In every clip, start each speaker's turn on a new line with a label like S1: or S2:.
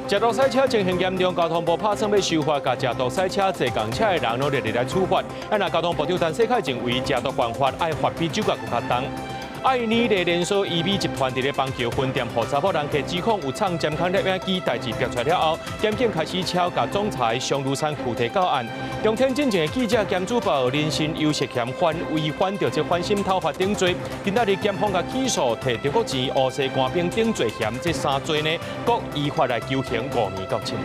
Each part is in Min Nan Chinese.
S1: 食毒賽車情形嚴重，交通部拍算欲修法，共食毒賽車坐共車的人攏列入來處罰。啊，若交通部長陳世凱認為食毒犯法，愛罰比酒駕閣較重。愛爾蘭連鎖醫美集團佇咧邦橋分店，予查某人客指控有藏針孔攝影機，代誌爆出來了後，檢警開始抄共總裁商如山拘提到案。中天進前的記者兼主播林信又涉嫌犯違反著這反滲透法等罪，今仔日檢方共起訴提中國錢、烏西官兵等罪嫌這三罪呢，閣依法來求刑5年到7年。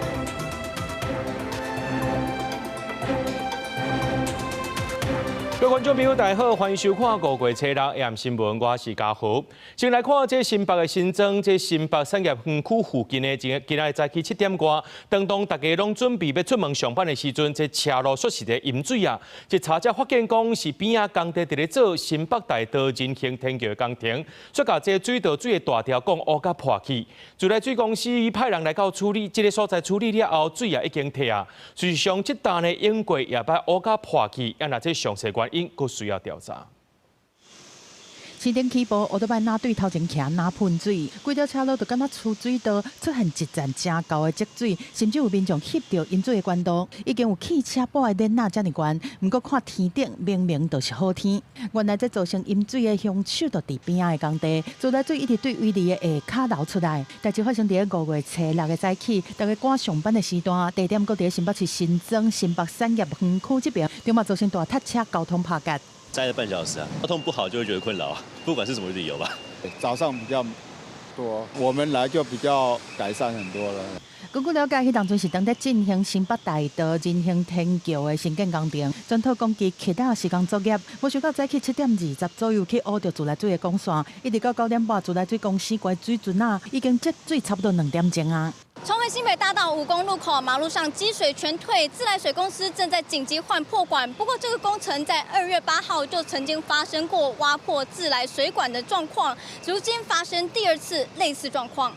S1: 各位觀眾朋友，大家好，歡迎收看五月初六 AM 新聞，我是嘉豪。先來看這新北的新莊，這新北產業園區附近的，今仔日早起7點外，當大家攏準備欲出門上班的時陣，這車路煞是咧淹水啊！這查才發現講是邊仔工地佇咧做新北大道人行天橋的工程，煞共這水道水的大條管挖甲破去。自來水公司派人來到處理，這个所在處理了後，水也已經退啊。事實上，這單呢淹過也捌挖甲破去，啊若這詳細原因，閣需要調查。
S2: 市頂起步，歐多擺若對頭前行，若噴水，規條車路就敢若出水道，出現一層誠厚的積水，甚至有民眾翕著淹水的管道，已經有汽車玻的鏈仔遮爾懸。毋過看天頂明明就是好天，原來這造成淹水的兇手就佇邊仔的工地，自來水一直對圍籬的下跤流出來。代誌發生佇咧5月初六的早起，大家趕上班的時段，地點閣佇咧新北市新莊新北產業園區這邊，就嘛造成大塞車，交通拍結。
S3: 塞了半小時啊，交通不好就會覺得困擾啊，不管是什麼理由吧。
S4: 早上比較多，我們來就比較改善很多了。
S2: 根據了解，彼當陣是當咧進行新北大道人行天橋的興建工程，全套工具起碼時間作業，無想到早起7點20左右去挖著自來水的管線，一直到9點半，自來水公司關水陣啊，已經積水差不多2點鐘啊。
S5: 重回新北大道五公路口，馬路上積水全退，自來水公司正在緊急換破管。不過，這個工程在2月8號就曾經發生過挖破自來水管的狀況，如今發生第二次類似狀況。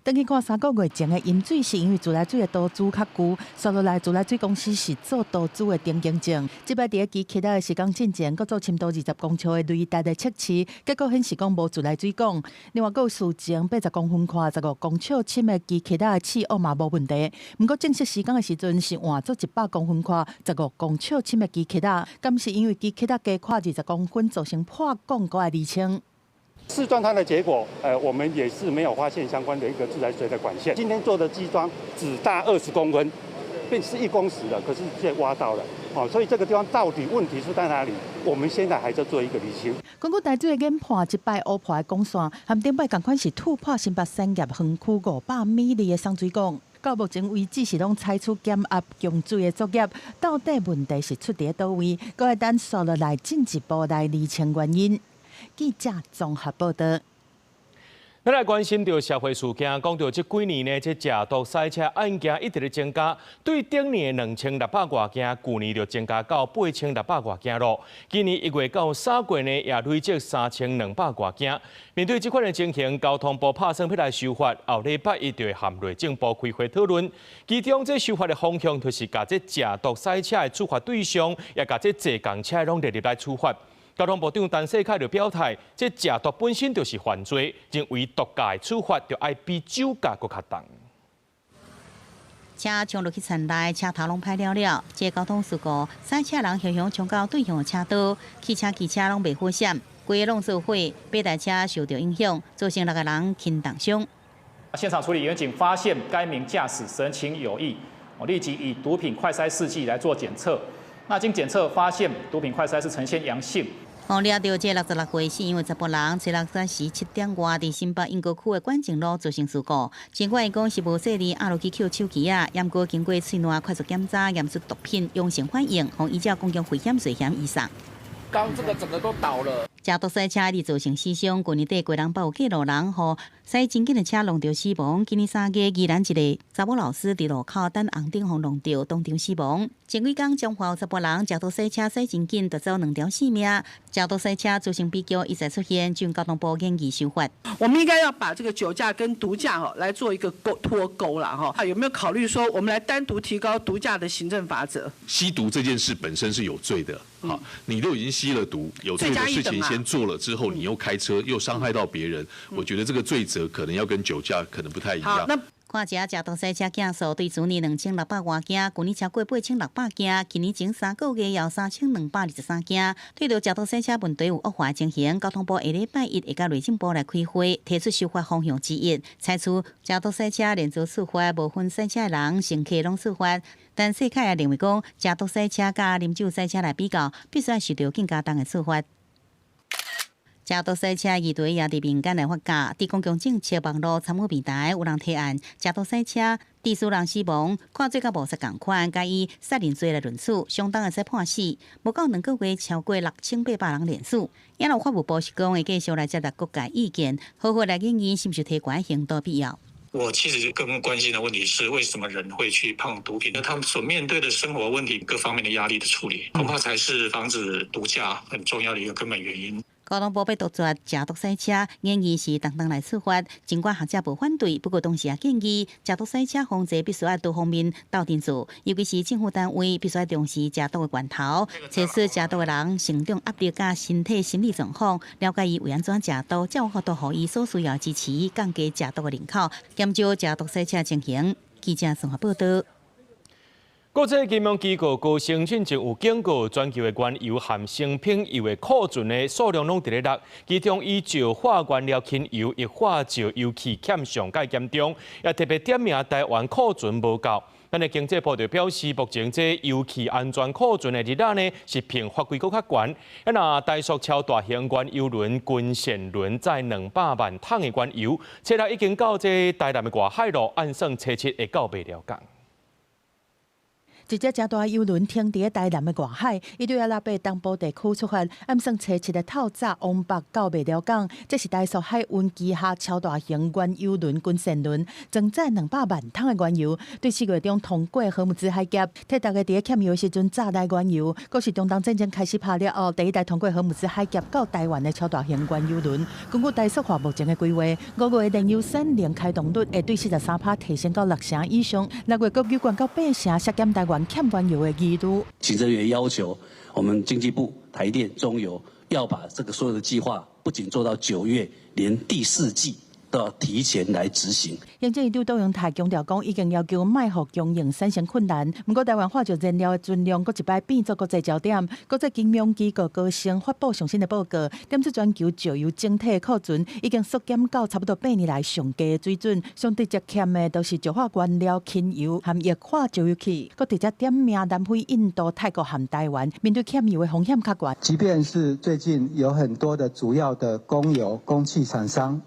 S2: 轉去看3個月前的淹水，是因為自來水的投資較舊，紲落來自來水公司是做投資的定經證。這擺佇咧機器的時間進前，閣做深度20公尺的雷達的測試，結果顯示講無自來水管。另外，閣有事前80公分寬、15公尺深的機器的試挖嘛無問題。毋過正式施工的時陣是換做100公分寬、15公尺深的機器仔，敢是因為機器仔加寬20公分造成破管閣愛釐清。
S6: 試鑽探的結果，我們也是沒有發現相關的一個自來水的管線。今天做的基樁只大20公分，變是1公尺的，可是卻挖到了，哦，所以這個地方到底問題出在哪裡？我們現在還在做一個釐清。
S2: 根據台水的研判，這擺挖破的管線，和頂擺仝款是突破新北產業園區500米內的送水管。到目前為止是攏採取減壓供水的作業，到底問題是出佇佗位？閣愛等紲落來進一步來釐清原因。記者綜合報道。
S1: 咱來關心著社會事件，講著這幾年呢，這食毒賽車案件一直咧增加，對頂年的2600外件，舊年就增加到8600外件咯。今年1月到3月呢，也累積3200外件。面對這款的情形，交通部拍算欲來修法，後禮拜一就會和內政部開會討論。其中這修法的方向，就是共這食毒賽車的處罰對象，也共這坐共車攏列入來處罰。交通部長陳世凱就表態，這食毒本身就是犯罪，認為毒駕的處罰就愛比酒駕閣較重。
S7: 車衝入去田內，車頭攏歹了了。這個交通事故，賽車人雄雄衝到對向車道，汽車、機車攏袂好閃，規个攏做伙，八台車受著影響，造成六個人輕重傷。
S8: 現場處理員警發現該名駕駛神情有異，我立即以毒品快篩試劑來做檢測。那經檢測發現毒品快篩是呈現陽性。
S7: 予掠著這66歲姓楊的查埔人，初六早時7點外，佇新北鶯歌區的館前路造成事故。儘管伊講是無細膩，壓落去抾手機仔，毋過經過喙內快速檢查，驗出毒品陽性反應，予依照公共危險罪嫌移送。
S9: 剛這個整個都倒了。
S7: 食毒賽車佇造成死傷，舊年底基隆北有過路人，予駛真緊的車撞著死亡。今年3月，宜蘭一个查某老師佇路口等紅燈，予撞著當場死亡。前幾工彰化有查埔人食毒賽車駛真緊，奪走兩條性命。食毒賽車造成悲劇一再出現，轉交通部研議修法。
S10: 我們應該要把這個酒駕跟毒駕吼來做一個鈎脫鈎啦，哈，有沒有考慮說我們來單獨提高毒駕的行政罰則？
S11: 吸毒這件事本身是有罪的，好，你都已經吸了毒，有罪的事情先做了之後，你又開車又傷害到別人，我覺得這個罪責可能要跟酒駕可能不太一樣。
S7: 看這食毒賽車件數對去年2600外件，舊年超過8600件，今年前3個月有3223件。對著食毒賽車問題有惡化情形，交通部下禮拜一會佮內政部來開會，提出修法方向之一，採取食毒賽車連坐處罰，無分賽車人、乘客攏處罰。但世凱也認為講，食毒賽車佮啉酒賽車來比較，必須愛受著更加重的處罰。食毒賽車議題也佇民間來發酵，佇公共政策網路參與平台有人提案，食毒賽車致使人死亡，看做佮謀殺仝款，共以殺人罪來論處，相當會使判死。無夠2個月超過6800人連署。也有法務部是講會繼續來接納各界意見，好好來研議是毋是提懸刑都必要。
S12: 我其實更關心的問題是，為什麼人會去碰毒品？那他們所面對的生活問題、各方面的壓力的處理，恐怕才是防止毒駕很重要的一個根本原因。
S7: 交通部欲杜絕食毒賽車，研議是當當來處罰。儘管學者無反對，不過同時也建議食毒賽車防治必須愛多方面鬥陣做，尤其是政府單位必須愛重視食毒的源頭，測試食毒的人成長壓力佮身體心理狀況，了解伊為按怎食毒，才有法度予伊所需要支持，降低食毒的人口，減少食毒賽車情形。記者綜合報道。
S1: 國際金融機構高盛進前有警告，全球的原油和成品油的庫存的數量攏佇咧落，其中以石化原料輕油、液化石油氣欠上蓋嚴重，也特別點名台灣庫存無夠。咱的經濟部就表示，目前這油氣安全庫存的日子呢，是比法規閣較懸。啊，若台塑超大型原油輪軍線輪載200萬桶的原油，初六已經到這台南的外海囉，按算初七會到麥寮港。
S2: 一隻誠大油輪停佇台南的外海，伊對阿拉伯東部地區出發，按算初七的透早往北到麥寮港。這是台塑海運旗下超大型原油輪軍線輪，裝載200萬桶的原油，對4月中通過荷姆茲海峽，替大家佇咧欠油的時陣炸來原油。閣是中東戰爭開始拍了後，第一台通過荷姆茲海峽到台灣的超大型原油輪。根據台塑化目前的規劃，5月煉油產能開動率會對43%提升到6成以上，6月閣有懸到8成，削減台灣欠原油的疑慮。
S13: 行政院要求我們經濟部、台電、中油要把這個所有的計劃，不僅做到9月，連第四季都要提前來執行。
S2: 行政院長卓榮泰強調講，已經要求莫予供應產生困難。毋過台灣化石燃料的存量，閣一擺變做國際焦點。國際金融機構高盛發布上新的報告，點出全球石油整體庫存已經縮減到差不多8年來上低的水準。上直接欠的都是石化原料、輕油和液化石油氣。閣直接點名南非、印度、泰國和台灣，面對欠油的風險較懸。
S14: 即便是最近有很多的主要的供油、供氣廠商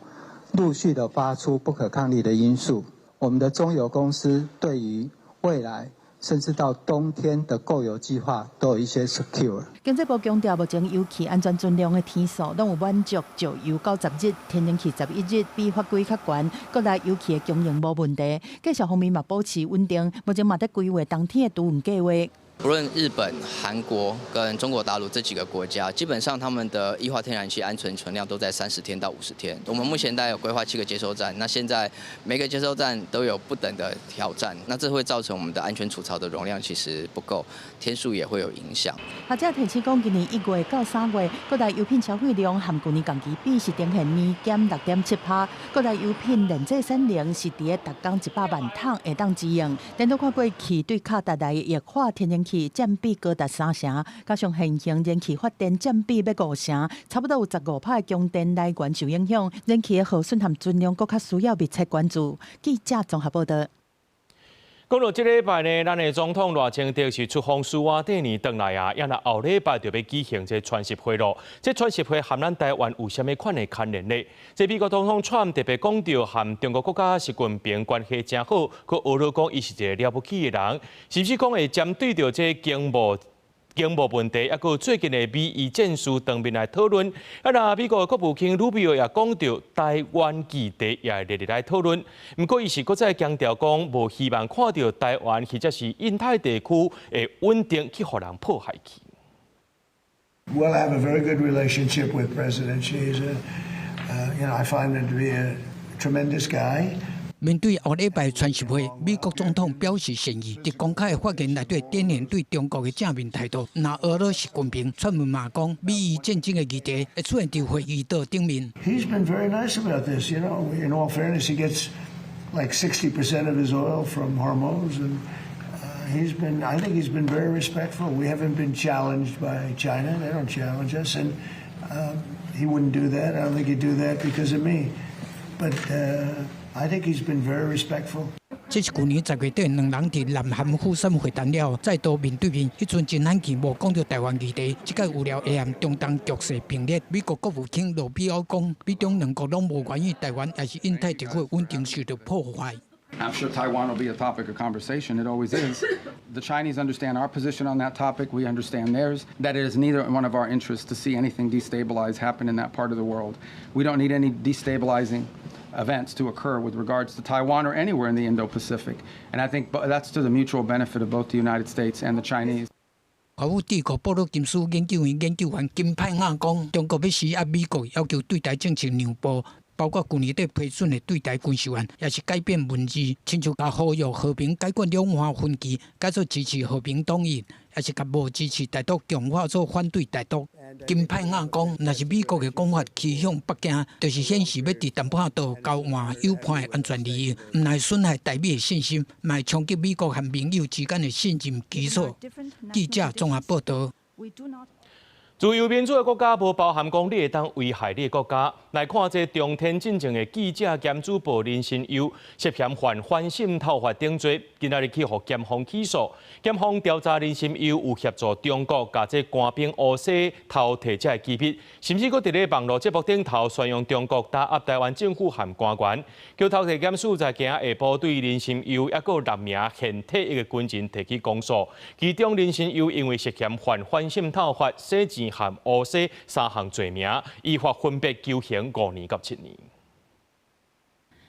S14: 陸續的發出不可抗力的因素，我們的中油公司對於未來甚至到冬天的購油計劃都有一些 secure。
S2: 經濟部強調，目前油氣安全存量的天數攏有滿足石油90日，天然氣11日，比法規較懸。國內油氣的供應無問題，價數方面嘛保持穩定，目前嘛佇規劃冬天的儲運計劃。
S15: 不論日本、韓國跟中國大陸這幾個國家，基本上他們的液化天然氣安全存量都在30天到50天。我們目前大概有規劃七個接收站，那現在每個接收站都有不等的挑戰，那這會造成我們的安全儲槽的容量其實不夠，天數也會有影響。
S2: 學者提醒講，今年1月到3月，國內油品消費量和舊年同期比是呈現年減6.7%。國內油品煉製產能是佇咧逐工100萬桶會當支應。連續看過去對卡達來的液化天然氣佔比高達3成，加上現行燃氣發電佔比欲5成，差不多有15%的供電來源受影響。燃氣的耗損和存量閣較需要密切關注。記者綜合報道。
S1: 講到這禮拜呢，咱的總統賴清德是出訪蘇瓦蒂尼轉來啊，也若後禮拜就欲舉行這川習會囉。這川習會和咱台灣有啥物款的牽連呢？這美國總統川普特別講著，和中國國家習近平關係誠好，閣呵咾講伊是一個了不起的人，是毋是講會針對著這經貿問題，抑閣最近的美伊戰事當面來討論。啊，若美國國務卿魯比奧也講著台灣議題也會列入來討論。毋過，伊是閣再強調講，無希望看著台灣或者是印太地區的穩定去予人破壞去。
S16: Well, I have a very good relationship with President Xi. I find him to be a tremendous guy.
S17: 面對後禮拜川習會，美國總統表示善意，佇公開的發言內底展現對中國的正面態度。若呵咾習近平出門嘛講，美伊戰爭的議題會出現佇會議桌頂面。
S16: He's been very nice about this. In all fairness, he gets Like 60% of his oil from Hormuz, and I think he's been very respectful. We haven't been challenged by China. They don't challenge us, and he wouldn't do that. I don't think he'd do that because of me. But I think he's been very respectful.
S17: 這是舊年10月底，兩人佇南韓釜山會談了後，再度面對面。彼陣真罕見無講著台灣議題，這擺有料會和中東局勢並列。美國國務卿羅比歐講，美中兩國攏無願意台灣抑是印太地區穩定受到破壞。
S18: I'm sure Taiwan will be a topic of conversation. It always is. The Chinese understand our position on that topic. We understand theirs. That it is neither one of our interests to see anything destabilized happen in that part of the world. We don't need any destabilizing events to occur with regards to Taiwan or anywhere in the Indo-Pacific. And I think that's to the mutual benefit of both the United States and the Chinese.
S17: 華府智庫布魯金斯研究院研究員金派亞講，中國欲施壓美國，要求對台政策讓步，包括舊年底批准的對台軍售案，抑是改變文字，親像共呼籲和平解決兩岸分歧，改做支持和平統一，抑是共無支持台獨強化做反對台獨。金派亞講，若是美國的講法趨向北京，就是顯示欲佇談判桌交換友伴的安全利益，毋但損害台美的信心，嘛會衝擊美國和盟友之間的信任基礎。記者綜合報導。
S1: 自由民主的國家無包含講你會當危害你的國家。來看這中天進前的記者兼主播林心悠涉嫌犯反滲透法等罪，今仔日去予檢方起訴。檢方調查林心悠有協助中國共這官兵烏西偷提這个機密，甚至閣佇咧網路節目頂頭宣揚中國打壓台灣政府和官員。橋頭地檢署在今下晡對林心悠抑閣六名現退役的軍人提起公訴，其中林心悠因為涉嫌犯反滲透法、洗錢和烏洗三項罪名，依法分別求刑5年到7年。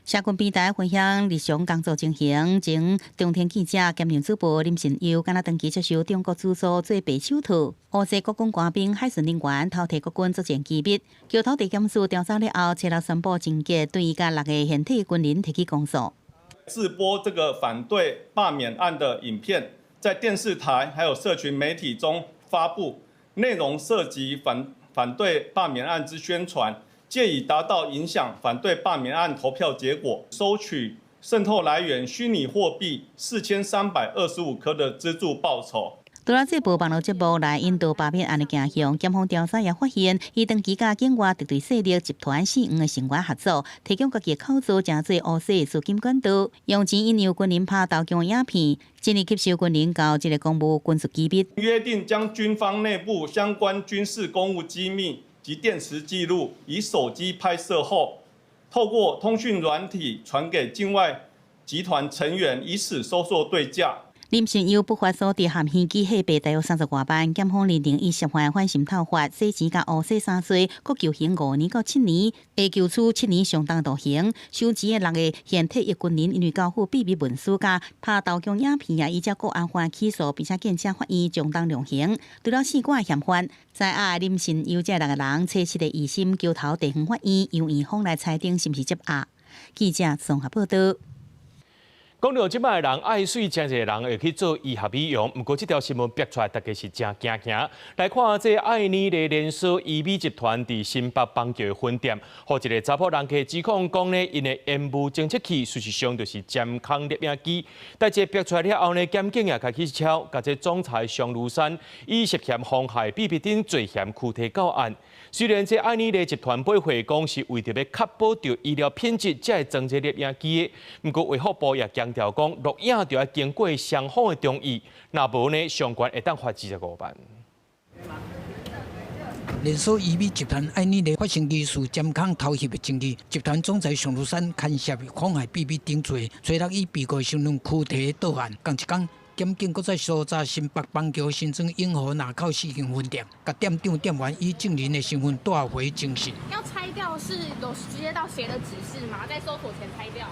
S7: 社群平台分享日常工作情形，前中天記者兼任主播林信佑，敢若長期接受中國資助做白手套，烏洗國軍官兵、海巡人員偷提國軍作戰機密。橋頭地檢署調查了後，初六宣布偵結，對伊佮六个現退軍人提起公訴。
S19: 直播這個反對罷免案的影片，在電視台還有社群媒體中發布，內容涉及反對罷免案之宣傳。藉以達到影響反對罷免案投票結果，收取滲透來源虛擬貨幣4325顆的資助報酬。
S7: 除了這部網路節目來引導罷免案的鏡像，檢方調查也發現，伊長期佮境外敵對勢力集團四五个成員合作，提供家己的口座，成做烏洗資金管道，用錢引誘軍人拍投降影片，進而吸收軍人交這个公務軍事機密。
S19: 約定將軍方內部相關軍事公務機密及電磁記錄，以手機拍攝後，透過通訊軟體傳給境外集團成員，以此收受對價。
S7: 林信佑不法所得含虛擬貨幣大約30外萬，檢方認定伊涉犯反滲透法、洗錢佮烏洗三罪，閣求刑5年到7年，會求處七年相當徒刑。收錢的六个現退役軍人因為交付秘密文書佮拍投降影片，也依照國安法起訴，並且檢察法院將當量刑。除了四個嫌犯，在押林信佑這六个人，初七的二審橋頭地方法院由院方來裁定是毋是接押。記者綜合報導。
S1: 講著這擺的人愛媠，誠濟人會去做醫學美容。毋過這條新聞爆出來，大家是誠驚驚。來看這愛妮麗連鎖醫美集團佇新北板橋的分店，予一个查埔人客指控講呢，𪜶的煙霧偵測器事實上就是針孔攝影機。代誌爆出來了後呢，檢警也開始抄，共這總裁雙如山以涉嫌妨害秘密等罪嫌拘提到案。雖然這愛妮麗集團背回講是為著欲確保著醫療品質，才會裝這攝影機的，毋過衛福部也強調講，錄影著愛經過雙方的同意，若無呢，上懸會當罰25萬。
S17: 連鎖醫美集團愛妮麗發生疑似針孔偷翕的爭議，集團總裁尚如山牽涉妨害秘密等罪，初六以被告身份拘提到案。仝一工，檢警閣再搜查新北板橋新莊永和若口四間分店，共店長店員以證人的身份帶回偵訊。
S20: 要拆掉是有直接到誰的指示嗎？在搜索前拆掉？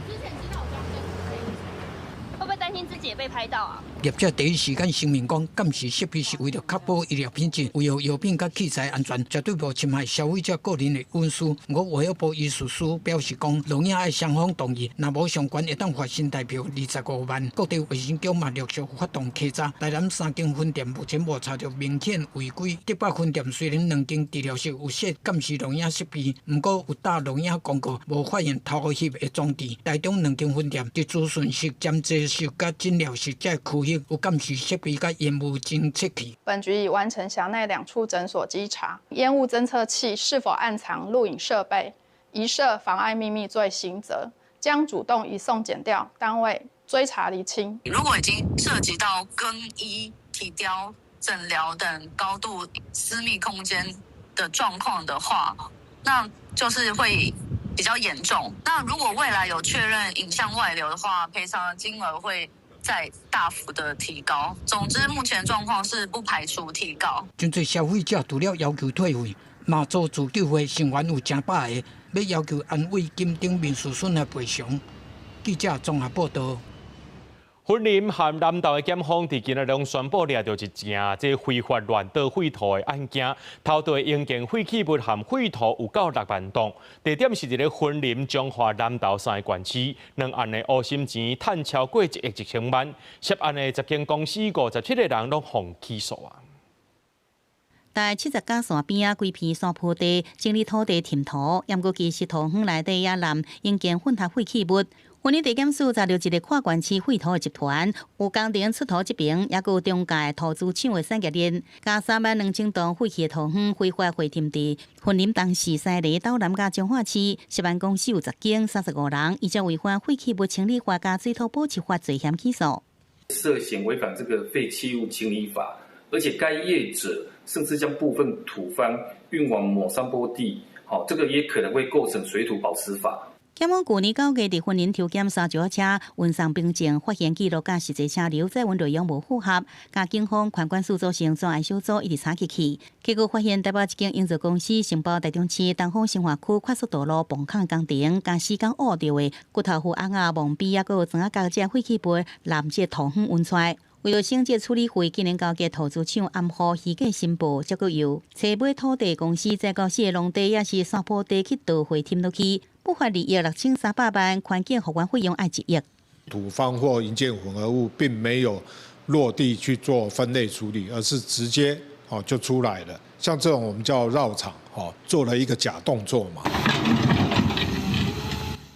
S20: 之前知道有裝監視器，會不會擔心自己也被拍到啊？
S17: 業者第一時間聲明講，監視設備是為著確保醫療品質、維護藥品佮器材安全，絕對無侵害消費者個人的隱私。毋過衛福部醫事司表示講，錄影愛雙方同意，若無相關會當罰新台幣25萬。各地衛生局嘛陸續發動稽查，台南三間分店目前無查著明顯違規。竹北分店雖然兩間治療室有設監視錄影設備，毋過有貼錄影廣告，無發現偷翕的裝置。台中兩間分店佇諮詢室、檢查室佮診療室這個區域有監視設備佮煙霧偵測器。
S21: 本局已完成轄內兩處診所稽查，煙霧偵測器是否暗藏錄影設備，疑涉妨礙秘密罪刑責，將主動移送檢調單位追查釐清。
S22: 如果已經涉及到更衣、體雕、診療等高度私密空間的狀況的話，那就是會比較嚴重。那如果未來有確認影像外流的話，賠償的金額會再大幅的提高。總之，目前狀況是不排除提告。
S17: 針對消費者除了要求退費，媽祖自救會成員有成百个，欲要求安慰金等民事損害賠償。記者綜合報道。
S1: 雲林和南投的檢方佇今仔日宣布掠著一件這非法亂倒廢土的案件，偷倒的營建廢棄物和廢土有夠6萬噸。地點是佇咧雲林、彰化、南投三个縣市，兩案的烏心錢趁超過1億1千萬，涉案的10間公司57個人攏予起訴啊。
S7: 在70甲山邊仔規片山坡地整理土地填土，毋過其實土園內底也濫營建混合廢棄物。雲林地檢署查著一個跨縣市廢土的集團，有工程出土這爿，抑閣有中介塗資廠的產業鏈，共3萬2千噸廢棄的土方非法回填佇雲林東勢、西螺、斗南佮彰化市，涉案公司有10間，35人，依照違反廢棄物清理法佮水土保持法罪嫌起訴。
S23: 涉嫌違反這個廢棄物清理法，而且該業者甚至將部分土方運往某山坡地，好，這個也可能會構成水土保持法。
S7: 檢方舊年9月佇雲林抽檢30車運送憑證，發現記錄佮實際車流載運內容無符合，共警方環管署組成專案小組一直查入去，結果發現台北一間營造公司承包台中市東方新化區快速道路泵孔工程，共施工挖著的骨頭芋甕仔、墓碑，抑閣有磚仔膠這廢棄物濫這土方運出來。為著省這處理費，竟然勾結塗資廠暗號虛假申報，才閣由揣買土地公司再到四个農地抑是山坡地去倒回填落去。不法利益6300萬，環境復原費用愛1億。
S24: 土方或營建混合物並沒有落地去做分類處理，而是直接哦就出來了。像這種我們叫繞場，哦做了一個假動作嘛。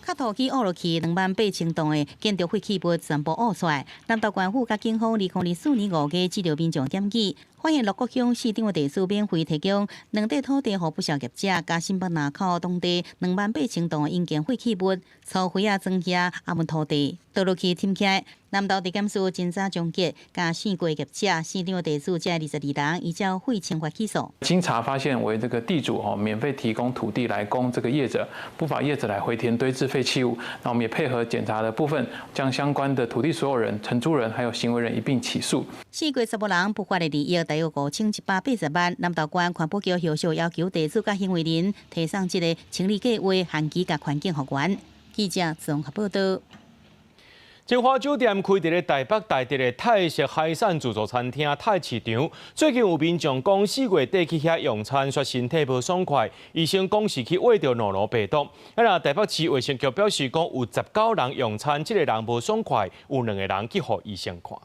S7: 較土去挖落去2萬8千噸的建築廢棄物全部挖出來。南投縣府佮警方2024年5月接著民眾檢舉，發現鹿谷鄉市長的地主免費提供兩塊土地予不肖業者，共新北林口當地2萬8千噸的營建廢棄物、粗灰仔裝遐壓運土地倒落去填起來。南投地檢署偵查終結，共姓郭業者、市長的地主這22人依照廢清法起訴。
S25: 經查發現為這個地主吼免費提供土地來供這個業者不法業者來回填堆置廢棄物，那我們也配合檢查的部分，將相關的土地所有人、承租人還有行為人一併起訴。
S7: 四月十五人不法的利益大約5180萬。南投縣環保局後續要求地主佮行為人提送這個清理計劃，限期共環境復原。記者綜合報道。
S1: 晶華酒店開佇咧台北大直的泰式海產自助餐廳泰市場，最近有民眾講4月底去遐用餐，說身體無爽快，醫生講是去秽著諾羅病毒。啊，若台北市衛生局表示講，有19人用餐，這個人無爽快，有2個人去予醫生看。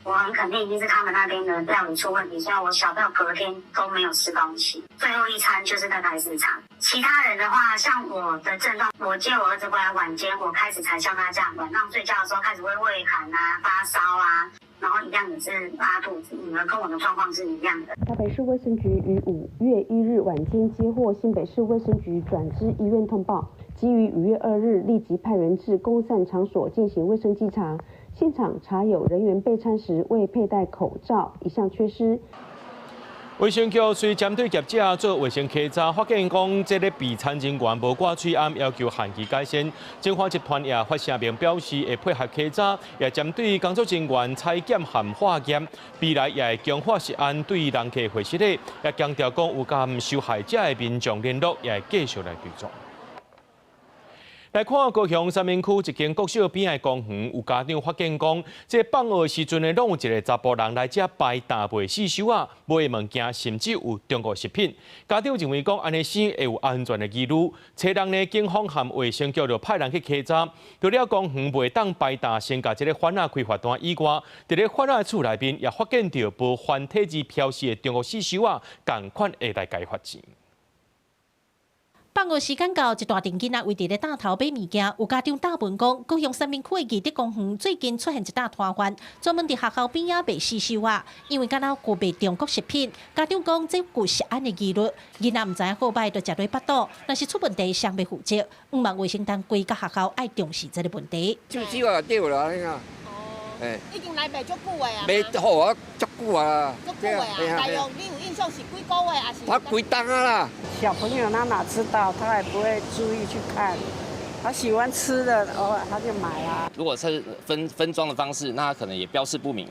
S26: 我很肯定一定是他們那邊的料理出問題，所以我小朋友隔天都沒有吃東西，最後一餐就是在菜市場。其他人的話，像我的症狀，我接我兒子過來晚間，我開始才像他這樣，晚上睡覺的時候開始會畏寒啊、發燒啊，然後一樣也是拉肚子，女兒跟我的狀況是一樣的。
S27: 台北市衛生局於5月1日晚間接獲新北市衛生局轉至醫院通報，基於5月2日立即派人至供膳場所進行衛生稽查。現場查有人員備餐時未佩戴口罩一項缺失。
S1: 衛生局隨針對業者做衛生稽查，發現講這个備餐人員無掛喙罨，要求限期改善。晶華集團也發聲明表示會配合稽查，也針對工作人員採檢和化驗，未來也會強化食安對人客會失禮，也強調講有佮受害者的民眾聯絡，也會繼續來追蹤。來看高雄三民區一間國小邊的公園，有家長發現講，這放學的時陣呢，攏有一个查埔人來遮擺擔賣四手仔，賣的物件甚至有中國食品。家長認為講，按呢生會有安全的疑慮。昨日呢，警方和衛生局就派人去稽查，除了公園袂當擺擔，先共這个販仔開罰單以外，佇咧販仔厝內面也發現著無繁體字標示的中國四手仔，仝款會來共伊罰錢。
S3: 放學時間到，一大陣囡仔圍佇咧檔頭買物件。有家長打問講，高雄三民區的義德公園最近出現一搭攤販，專門佇學校邊仔賣四手仔，因為敢若有賣中國食品。家長講這有食安的疑慮，囡仔毋知影好䆀，就食落腹肚，若是出問題，誰欲負責？向望衛生單位佮學校愛重視這个問題。
S4: 就只話對啦，你看。
S5: 已經來賣足久的啊！
S4: 賣好啊，足久啊！
S5: 足久的啊！大約你有印象是幾個月，還是？
S4: 他幾冬啊啦！
S6: 小朋友他哪知道，他也不會注意去看，他喜歡吃的，偶爾他就買啊。
S8: 如果是分裝的方式，那他可能也標示不明，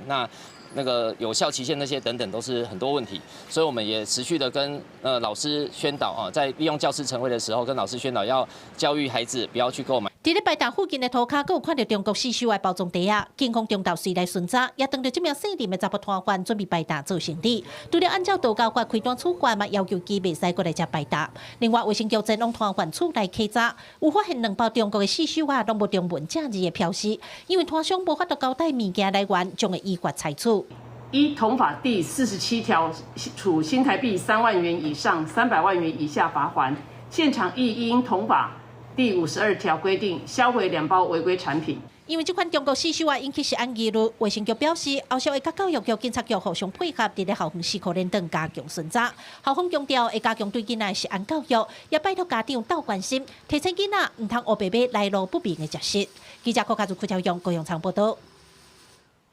S8: 那個有效期限那些等等都是很多問題，所以我們也持續的跟老師宣導啊，在利用教師晨會的時候，跟老師宣導要教育孩子不要去購買。
S3: 佇咧擺檔附近的塗跤，閣有看著中國四手的包裝袋仔，警方中晝隨來巡查，也當著這名姓林的查埔攤販準備擺檔做生意。除了按照道交法開單處罰，嘛要求其袂使閣來遮擺檔。另外，衛生局前往攤販厝內稽查，有發現兩包中國的四手仔，攏無中文正字的標示，因為攤商無法度交代物件來源，將會依法裁處。
S9: 依同法第47條，處新台幣3萬元以上300萬元以下罰鍰。現場亦應同法第52條規定，銷毀兩包違規產品。
S3: 因為這款中國四手仔引起食安疑慮，衛生局表示，後續會佮教育局、警察局互相配合，佇咧校園四箍連登加強巡查。校方強調會加強對囡仔的食安教育，也拜託家長鬥關心，提醒囡仔毋通烏白買來路不明的食食。記者郭家祖、柯超勇、高雄場報導。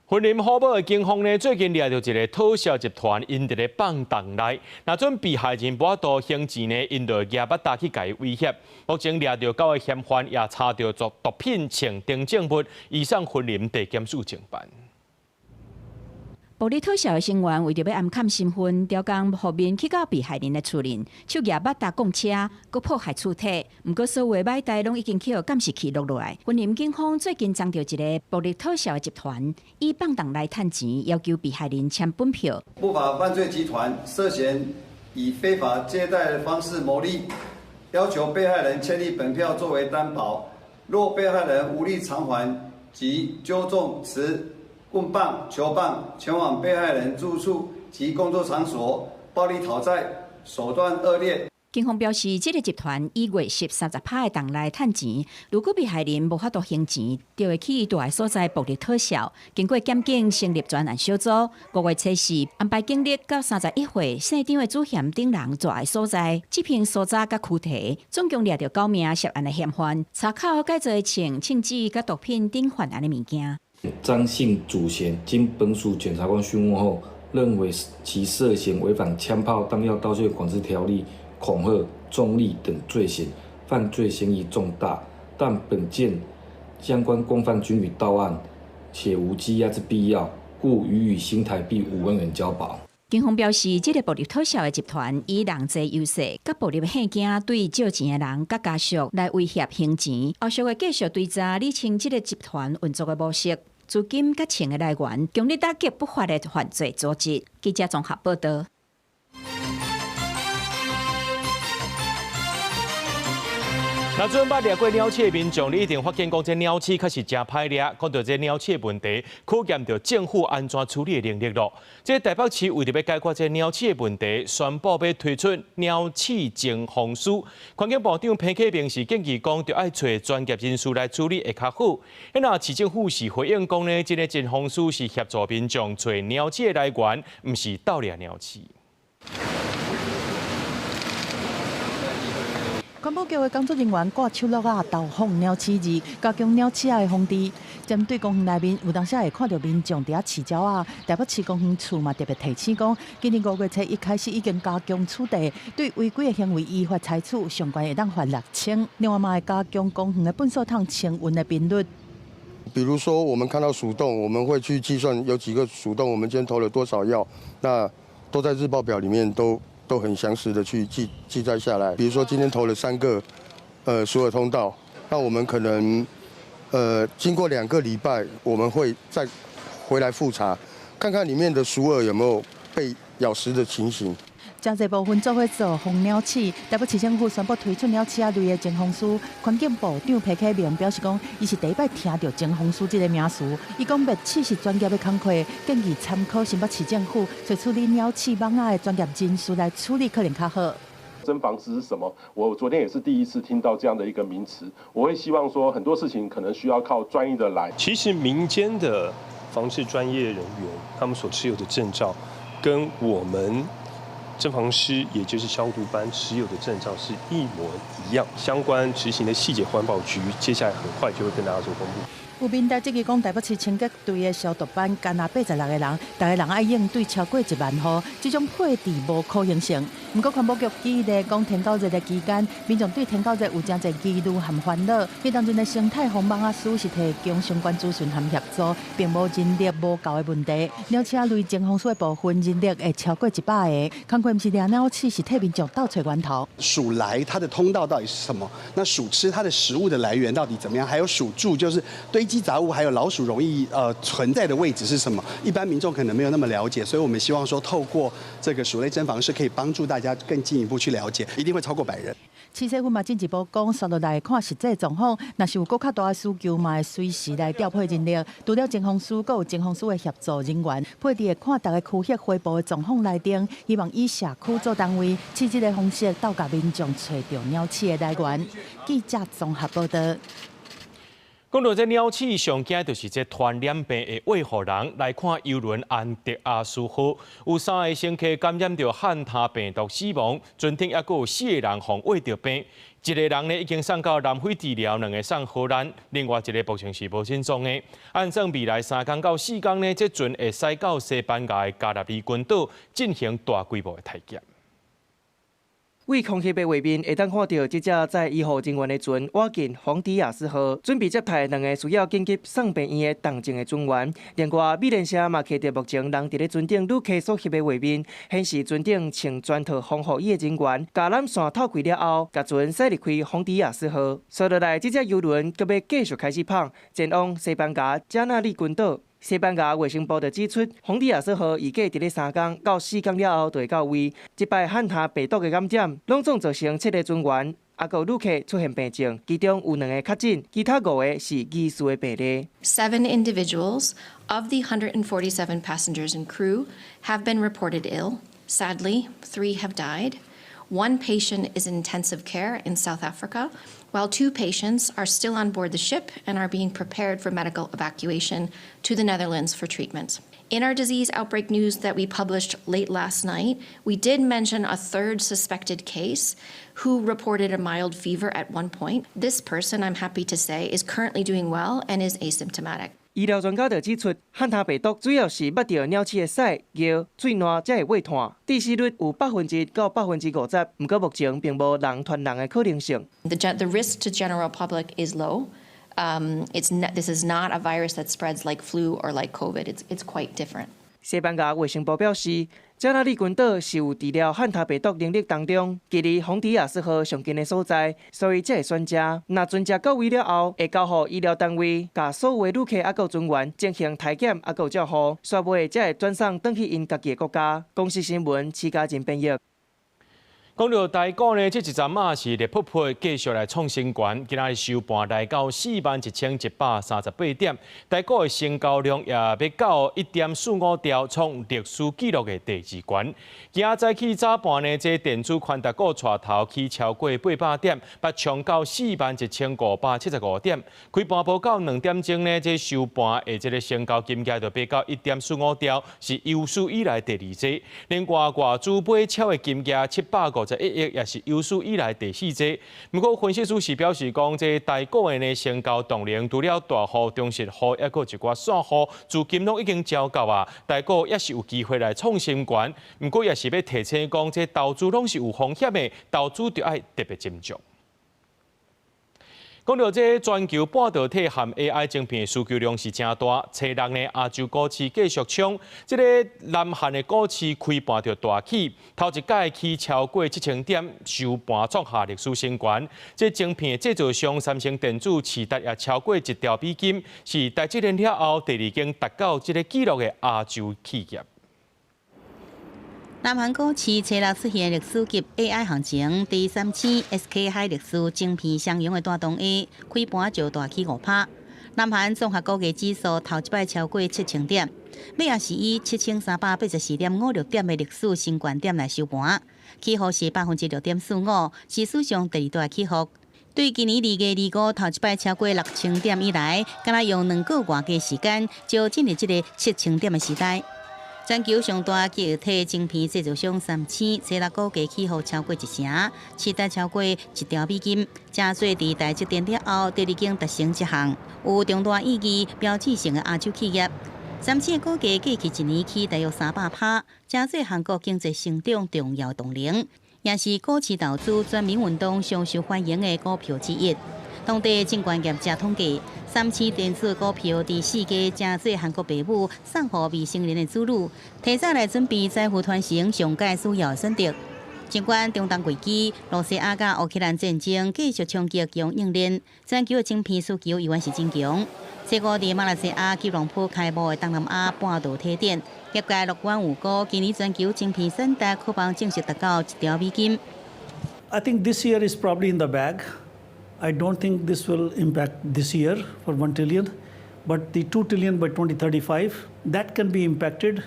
S1: 雲林虎堡的警方呢，最近掠著一个討銷集團，𪜶佇咧放蕩來，若準被害人無法度還錢呢，𪜶就舉腹刀去共伊威脅。目前掠著九个嫌犯，也查著做毒品槍等證物，移送雲林地檢署偵辦。
S10: 暴力討潲的成員為著欲掩崁身份，刁工予面去到被害人的厝裡，手舉腹刀摃車，閣破壞厝體。毋過所有的擺台攏已經去予監視器錄落來。雲林警方最近偵著一个暴力討潲的集團，以放蕩來趁錢，要求被害人簽本票。
S28: 不法犯罪集團涉嫌以非法借貸的方式牟利，要求被害人簽立本票作為擔保，若被害人無力償還，即揪眾持棍棒、球棒前往被害人住處及工作場所，暴力討債，手段惡劣。
S10: 警方表示，這个集團以月息30%的銅來趁錢，如果被害人無法度還錢，就會去伊蹛的所在暴力討潲。經過檢警成立專案小組，5月初4安排警力到31歲姓張的主嫌等人蹛的所在，執行搜查佮驅提，總共掠著九名涉案的嫌犯，查扣改造的槍、槍支佮毒品等犯案的物件。
S23: 張姓主嫌經本署檢察官訊問後，認為其涉嫌違反槍炮彈藥刀械管制條例、恐嚇、縱力等罪行，犯罪嫌疑重大。但本件相關共犯均已到案，且無羈押之必要，故予以新台幣5萬元交保。
S10: 警方表示，這个暴力討潲的集團以人濟優勢，佮暴力嚇驚對借錢的人佮家屬來威脅還錢。後續會繼續追查理清這个集團運作的模式、資金佮錢的來源，強力打擊不法的犯罪組織。記者綜合報導。
S1: 若準捌掠過鳥鼠的民眾，你一定發現講，這鳥鼠確實誠歹掠。講著這鳥鼠的問題，考驗著政府按怎處理的能力囉。這台北市為著欲解決這鳥鼠的問題，宣布欲推出鳥鼠偵防師。環境部長彭啟明是建議講，著愛揣專業人士來處理會較好。那市政府是回應講呢，這个偵防師是協助民眾揣鳥鼠的來源，毋是鬥掠鳥鼠。
S2: 環保局的工作人員掛手橐仔投放鳥鼠餌，加強鳥鼠仔的防治。針對公園內面，有當時會看著民眾佇遐飼鳥仔。台北市公園處嘛特別提醒講，今年5月初1開始已經加強取締，對違規的行為依法採取，上懸會當罰6000。另外嘛會加強公園的糞掃桶清運的頻率。
S29: 比如說，我們看到鼠洞，我們會去計算有幾個鼠洞，我們今天投了多少藥，那都在日報表裡面都很詳實的去記載下來。比如說今天投了3個，鼠耳通道，那我們可能，經過2個禮拜，我們會再回來複查，看看裡面的鼠蛾有沒有被咬食的情形。
S2: 誠濟部分做伙做防鳥鼠，台北市政府宣布推出鳥鼠仔類的偵防師。環境部長彭啟明表示講，伊是第一擺聽著偵防師這个名詞。伊講滅鼠是專業的工課，建議參考新北市政府，找處理鳥鼠蠓仔的專業人士來處理，可能較好。
S11: 偵防師是什麼？我昨天也是第一次聽到這樣的一個名詞。我會希望說，很多事情可能需要靠專業的來。
S12: 其實民間的防治專業人員，他們所持有的證照，跟我們偵防師，也就是消毒班持有的證照是一模一樣。相關執行的細節，環保局接下來很快就會跟大家做公布。
S2: 有民代質疑講，台北市清潔隊的消毒班干焦86個人，逐个人愛應對超過1萬戶，這種配置無可行性。毋過環保局舉例講，天狗節的期間，民眾對天狗節有誠濟疑慮和煩惱。彼當陣的生態防蠓仔師是提供相關資訊和協助，並無人力無夠的問題。鳥鼠仔類偵防師的部分人力會超過100個，工課毋是掠鳥鼠，是替民眾鬥揣源頭。
S13: 鼠來它的通道到底是什麼？那鼠吃它的食物的來源到底怎麼樣？還有鼠住就是堆積雜物，還有老鼠容易存在的位置是什麼？一般民眾可能沒有那麼了解，所以我們希望說透過這個鼠類偵防師，可以幫助大家更進一步去了解，一定會超過100人。
S2: 市政府嘛進一步講，紲落來看實際狀況，若是有閣較大的需求，嘛會隨時來調配人力。除了偵防師，閣有偵防師的協助人員，配置會看逐个區域回報的狀況來定，希望以社區做單位，試這个方式鬥共民眾揣著鳥鼠的來源。記者綜合報道。
S1: 講到這鳥鼠，上驚就是這傳染病會餵予人。來看郵輪安德亞斯號，有三个乘客感染著漢他病毒死亡，船頂猶閣有四個人予餵著病，一个人呢已經送到南非治療，兩个送荷蘭，另外一个目前是無症狀的。按算未來3工到4工呢，這船會駛到西班牙的加納利群島進行大規模的篩檢。
S14: 對空翕的畫面會當看著，這隻載醫護人員的船倚近洪迪亞斯號，準備接載兩个需要緊急送病院的重症的船員。另外，美聯社嘛摕著目前人佇咧船頂旅客所翕的畫面，顯示船頂穿全套防護衣的人員，共纜線透開了後，共船駛離開洪迪亞斯號。紲落來，這隻郵輪閣欲繼續開始麭，前往西班牙加納利群島。西班牙衛生部就指出，洪迪亞斯號預計佇咧3工到4工了後就會到位。這擺漢他病毒的感染，攏總造成七个船員，抑閣旅客出現病症，其中有兩个確診，其他五个是疑似的病例。
S15: Seven individuals of the 147 passengers and crew have been reported ill. Sadly, three have died. One patient is in intensive care in South Africa, while two patients are still on board the ship and are being prepared for medical evacuation to the Netherlands for treatment. In our disease outbreak news that we published late last night, we did mention a third suspected case who reported a mild fever at one point. This person, I'm happy to say, is currently doing well and is asymptomatic.
S14: 醫療專家就指出，漢他病毒主要是捌著鳥鼠的屎、尿、喙瀾才會餵湠，致死率有1%到50%。毋過目前並無人傳人的可能性。
S15: The risk to general public is low. This is not a virus that spreads like flu or like COVID. It's quite different.
S14: 西班牙衛生部表示，加那利群島是有治療漢他病毒能力當中，距離洪迪亞斯號上近的所在，所以才會選這。若船隻到位了後，會交予醫療單位，共所有的旅客抑閣船員進行篩檢抑閣照護，煞尾才會轉送轉去𪜶家己的國家。公視新聞，徐嘉仁編譯。
S1: 講著台股呢，這一陣仔是熱撲撲，繼續來創新高。今仔日收盤來到41,138點，台股的成交量也欲到1.45兆，創歷史紀錄的第二懸。今仔早起早盤呢，這電子權值股帶頭起超過800點，欲衝到41,575點。開盤無夠2點鐘呢，這收盤的這个成交金額就欲到1.45兆，是有史以來第二濟。另外，外資買超的金額751億，也是有史以來第四濟。毋過，分析師是表示講，這台股的呢成交動能，除了大戶、中實戶，抑閣一寡散戶資金攏已經交夠啊，台股也是有機會來創新高。毋過，也是欲提醒講，這投資攏是有風險的，投資著愛特別斟酌。講到這全球半導體和 AI 晶片的需求量是誠大，初六呢亞洲股市繼續衝，這个南韓的股市開盤就大起，頭一擺起超過7000點，收盤創下歷史新高。這晶片的製造商三星電子市值也超過1兆美金，是台積電了後第二間達到這个紀錄的亞洲企業。
S7: 南韓股市初六出現歷史級 AI 行情，佇三星、SK 海力士晶片雙雄的帶動下，開盤就大起5趴。南韓綜合股價指數頭一擺超過7000點，尾也是以7384.56點的歷史新高點來收盤，起伏是6.45%，是史上第二大起伏。對今年2月25頭一擺超過6000點以來，敢若用2個外的時間就進入這个7000點的時代。全球上大記憶體晶片製造商三星，初六股價起伏超過一成，市值超過1兆美金，成做佇台積電了後第二間達成這項有重大意義、標誌性的亞洲企業。三星的股價過去一年起大約300趴，成做韓國經濟成長重要動能，也是股市投資全民運動上受歡迎的股票之一。當地證券業者統計，三星電子股票佇4月成做韓國爸母送予未成年的子女，提早來準備財富傳承上蓋需要的選擇。儘管中東危機、羅西亞佮烏克蘭戰爭繼續衝擊供應鏈，全球的晶片需求依然是真強。這個佇馬來西亞吉隆坡開幕的東南亞半導體展，業界樂觀預估，今年全球晶片產值可望正式達到1兆美金。
S16: I think this year is probably in the bag. I don't think this will impact this year for 1 trillion, but the 2 trillion by 2035, that can be impacted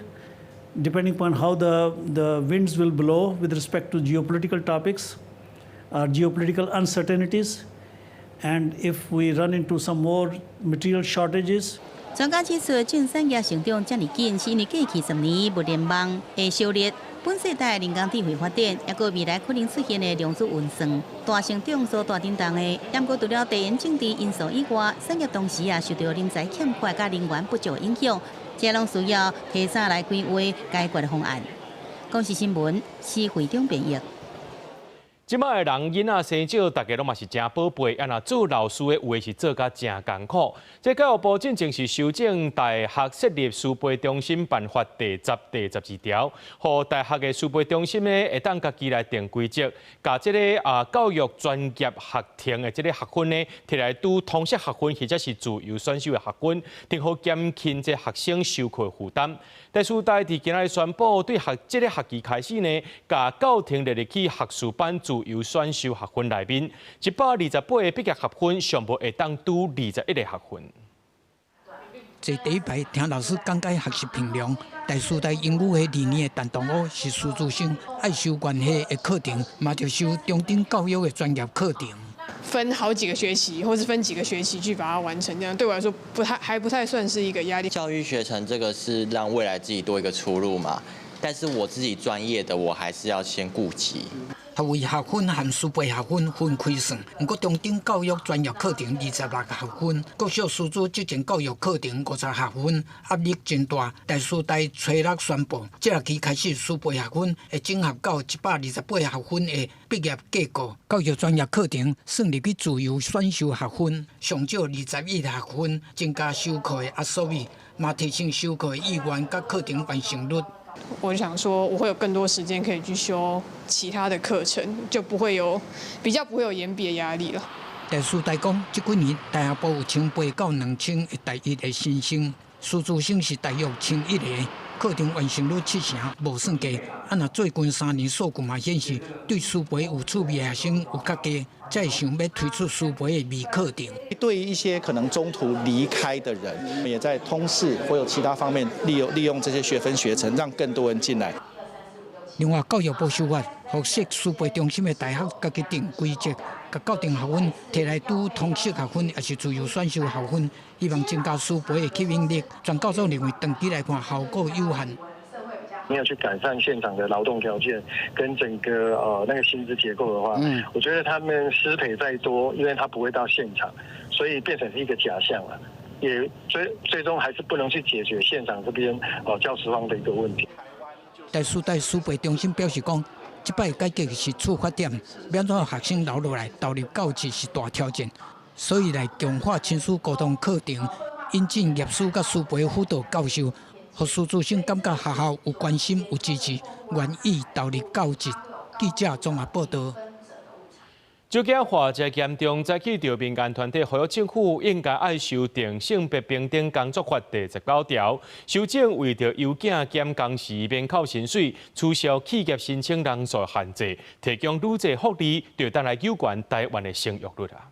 S16: depending upon how the winds will blow with respect to geopolitical topics, geopolitical uncertainties, and if we run into some more material shortages.
S7: 專家指出，晶產業成長遮爾緊，是因為過去10年物聯網的燒熱，本世代人工智慧發展，抑閣未來可能出現的量子運算大成長所帶動的。毋過除了地緣政治因素以外，產業同時也受著人才欠缺佮人員不足影響，這攏需要提早來規劃解決的方案。公視新聞，施會長編譯。
S1: 這擺的人囡仔生少，大家攏嘛是誠寶貝，啊若做老師的有的是做甲誠艱苦。這教育部進前是修正大學設立師培中心辦法第10、第12條，予大學的師培中心呢會當家己來定規則，共這个教育專業學程的這个學分呢，提來拄通識學分或者是自由選修的學分，定好減輕這學生修課負擔。台師大佇今仔日宣布，對學這个學期開始呢，共教程列入去學士班自由選修學分內面，128個畢業學分上無會當拄21個學分。
S17: 坐第一排聽老師講解學習評量，台師大英語系二年的陳同學是師資生，愛修關係的課程，嘛著修中等教育的專業課程。
S18: 分好幾個學期，或是分幾個學期去把它完成，這樣對我來說不太還不太算是一個壓力。
S19: 教育學程這個是讓未來自己多一個出路嘛，但是我自己專業的，我還是要先顧及。
S17: 學位學分和師培學分分開算，毋過中等教育專業課程26學分，國小師資職前教育課程50學分，壓力真大。台師大初六宣布，這學期開始師培學分會整合到128學分的畢業計過。教育專業課程算入去自由選修學分，上少21學分，增加修課的壓縮力，嘛提升修課的意願佮課程完成率。
S18: 我就想說，我會有更多時間可以去修其他的課程，就不會有比較不會有延畢的壓力了。
S17: 台師大講，這幾年大學部有1800到2000的大一的新生，師資生是大約1100個，課程完成率7成，無算低。啊，若最近3年數據嘛顯示，對師培有趣味的學生有較低，才會想欲推出師培的微課程。
S20: 對於一些可能中途離開的人，也在通識或有其他方面利用這些學分學程，讓更多人進來。
S17: 另外，教育部修法，予設師培中心的大學家己定規則，共教程學分提來拄通識學分，抑是自由選修學分，希望增加師培的吸引力。專教組認為，長期來看效果有限。
S21: 沒有去改善現場的勞動條件跟整個那個薪資結構的話，我覺得他們師培再多，因為他不會到現場，所以變成是一個假象了，也最終還是不能去解決現場這邊教師荒的一個問題。
S17: 台師大師培中心表示講，這擺改革是出發點，欲按怎學生留落來投入教職是大挑戰。所以來強化親子溝通課程，引進業師佮師培輔導教授，予師資生感覺學校有關心、有支持，願意投入教職。記者綜合報道。
S1: 少子化遮嚴重，早起著民間團體呼籲政府應該愛修訂性別平等工作法第19條，修正為著優囝減工時免扣薪水，取消企業申請人數限制，提供愈濟福利，就當來有關台灣的生育率啊。